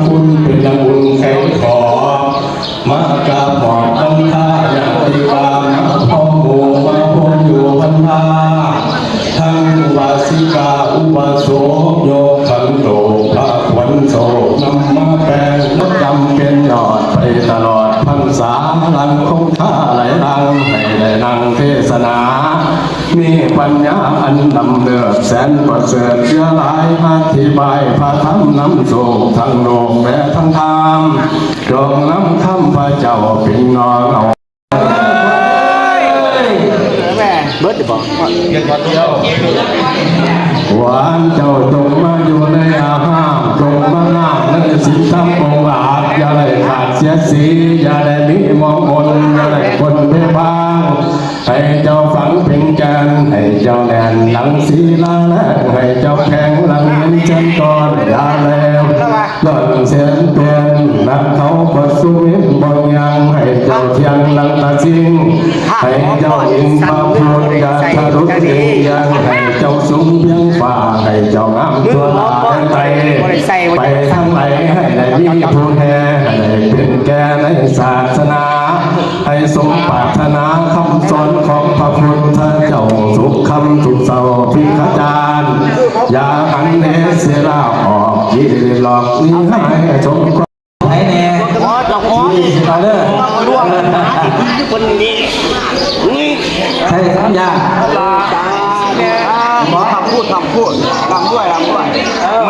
ຄຸນເປັນນາບຸນໄຄຂໍ ມາກາບຮອດບັນດາຍາຕິກາ ມາພ້ອມໝູ່ມາພົມຢູ່ບັນດາ ທັງອຸບາສິກາອຸບາສົກ ຍົກຂັນໂຕພາຂວັນໂສກ ນຳມາແປງ ແລະຈຳເປັນຍອດໄປຕະຫຼອດພັນສາ ຫຼັງຄົງຄາໄຫຼຫຼັງ ໃຫ້ໄດ້ນັ່ງເທສະໜາ ມີປັນຍາອັນລ້ຳເລີດແສນປະເສີດ ເຫຼືອຫຼາຍອະທິບາຍພະທຳນຳໂຊກ ທັງໂລກແລະທັງທຳ ຈົ່ງນຳຄຳພະເຈົ້າເປັນໜໍ່ເອົາ ເບິດບໍ່? ຂວັນເຈົ້າຈົ່ງມາຢູ່ໃນອາຮາມ ຈົ່ງມານາງໃນສິນທຳອົງອາດ ຢ່າໄດ້ຂາດເສຍສີ ຢ່າໄດ້ມີມອງມົນ ຢ່າໄດ້ປົນເພບາງ ໃຫ້ເຈົ້າຝັງເປັງແກ່ນ ໃຫ້ເຈົ້າແໜ້ນດັ່ງສີລາແລງ ໃຫ້ເຈົ້າແຂງດັ່ງຫີນເຊັ່ນກ້ອນ ຢ່າແຫຼວຫຼອນເຊັ່ນເປັນ ນັກເຂົາກໍສຸວິນບໍ່ຍັງ ໃຫ້ເຈົ້າທ່ຽງດັ່ງຕາຊິງ ໃຫ້ເຈົ້າອິງພະພຸດ ຢ່າທະລຸດອີ່ຫຍັງ ໃຫ້ເຈົ້າສູງພຽງຟ້າ ໃຫ້ເຈົ້າງາມທົ່ວໜ້າແດນໄຕ ໄປທາງໃດໃຫ້ໄດ້ມີຜູ້ແຫ່ ໃຫ້ໄດ້ເປັນແກ່ໃນສາສະໜາ ໃຫ້ສົມປາດຖະໜາຄຳສອນຂອງພະພຸດທະເຈົ້າ ສຸກຄຳສຸກເຊົາພິກຂະຈານ ຢ່າອັນເນເສລາອອກ ກິເລດຫຼອກໜີຫາຍ ສົມຄວາມ ໃຜແດ່ ເຈົ້າຂອງ ເອົາເດີ ຫຼວງນາທີ່ດີເພິ່ນນີ້ ນີ້ ໃສ່ສັນຍາ ຂໍຄຳພູດ ຄຳພູດ ລ່ຳລວຍ ລ່ຳລວຍ ເອີ